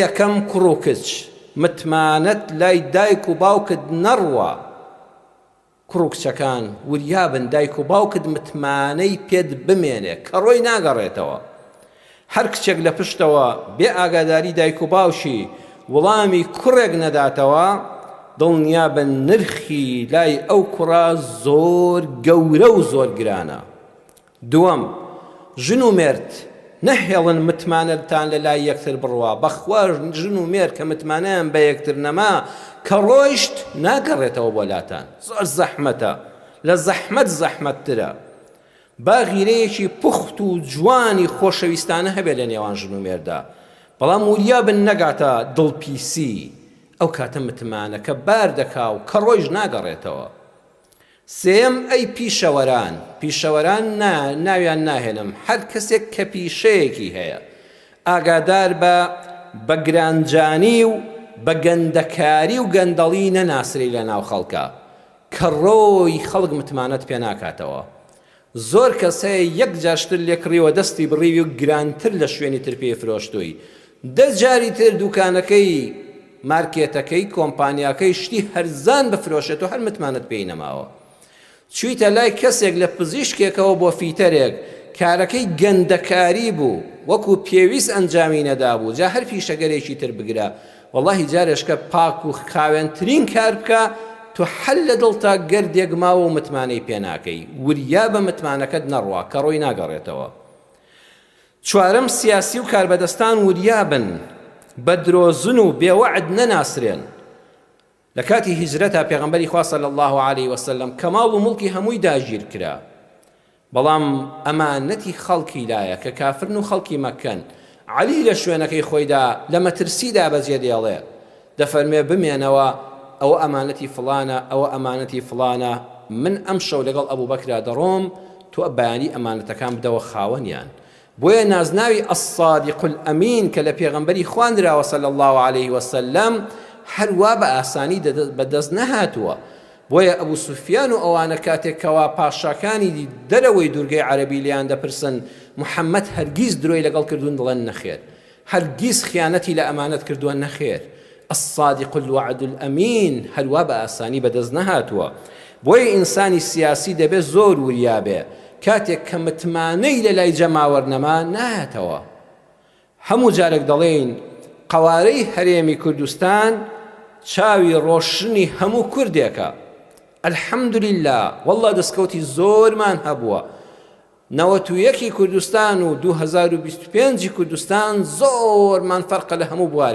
یەکەم کوڕ و کچ، متمانەت لای دایک و باوکت نەڕوا، کوڕ و کچەکان وریابن دایک و باوکت متمانەی پێت بمێنێ کە ڕۆی ناگەڕێتەوە. هەر کچێک لە پشتەوە بێ ئاگاداری دایک و باوکی وڵامی کوڕێک نەداتەوە، دڵنیابە نرخی لای ئەو کوڕە زۆر گەورە و زۆر گرانە. دووەم، ژن و مێرد نەهێڵن متمانەتان لە لای یەکتر بڕوا، بەخوا ژن و مێرد کە متمانەیان بە یەکتر نەما کە ڕۆیشت ناگەڕێتەوە بۆ لاتان، زۆر زەحمەتە، لە زەحمەت زەحمەتترە. با غیرەیەکی پوخت و جوانی خۆشەویستانە هەبێت لە نێوان ژن و مێردا، بەڵام وریا بن نەگاتە دڵپیسی، ئەو کاتە متمانەکە بار دەکا و کە ڕۆیشت ناگەڕێتەوە. سێیەم، ئەی پیشەوەران، پیشەوەران نا ناویان ناهێنم، هەر کەسێک کە پیشەیەکی هەیە، ئاگادار بە بە گرانجانی و بە گەندەکاری و گەندەڵی نەناسرێی لە ناو خەڵکا، کە ڕۆی خەڵک متمانەت پێ ناکاتەوە. زۆر کەس هەیە یەک جار شتت لێ کڕیوە دەستی بڕیوی و گرانتر لە شوێنی تر پێی فرۆشتووی دە جاری تر دوکانەکەی مارکێتەکەی کۆمپانیاکەی شتی هەرزان بفرۆشێت و هەر متمانەت پێی نەماوە چویتە لای کەسێک لە پزیشکێکەوە بۆ فیتەرێک کارەکەی گەندەکاری بوو وەکو پێویست ئەنجامی نەدابوو جا هەر پیشەگەرێکی تر بگرە وەڵاهی جارێشکە پاک و خاوێنترین کار بکە تۆ حەل لە دڵتا گەردێک ماوە و متمانەی پێ ناکەی وریابە متمانەکەت نەڕوا کە ڕۆی ناگەڕێتەوە چوارەم سیاسی و کاربەدەستان وریابن بە درۆزن و بێ وەعد نەناسرێن لە کاتی هیجرەتا پێغەمبەری خوا صلی اللە علیه وسلم کە ماڵ و موڵکی هەمووی داگیر کرا بەڵام ئەمانەتی خەڵکی لایە کە کافرن و خەڵکی مەککەن عەلی لە شوێنەکەی خۆیدا لە مەترسیدا بەجێ دێڵێ دەفەرمێ بمێنەوە ئەوە ئەمانەتی فڵانە ئەوە ئەمانەتی فڵانە من ئەمشەو لەگەڵ ئەبوبەکرا دەڕۆم تۆ بەیانی ئەمانەتەکان بدەوە خاوەنیان بۆیە نازناوی الصادق الامین کە لە پێغەمبەری خوا نراوە صلی اللە علیه وسلم هەر وا بە ئاسانی بە دەست نەهاتووە بۆیە ئەبو سوفیان و ئەوانە کاتێک کەوا پاشاکانی دەرەوەی دوورگەی عەرەبی لێیان دەپرسن محەممەد هەرگیز درۆی لەگەڵ کردوون دڵێن نەخێر هەرگیز خیانەتی لە ئەمانەت کردووە نەخێر الصادق الوعد الامین هەروا بە ئاسانی بەدەست نەهاتووە بۆیە ئینسانی سیاسی دەبێ زۆر وریا بێ کاتێک کە متمانەی لە لای جەماوەر نەما نایەتەوە هەموو جارێک دەڵێین قەوارەی هەرێمی کوردستان چاوی ڕۆشنی هەموو کوردێکە الحمدللە واللە دەستکەوتی زۆرمان هەبووە 91 ی کوردستان و 2025 ی کوردستان زۆرمان فەرقە لە هەموو بوارێک.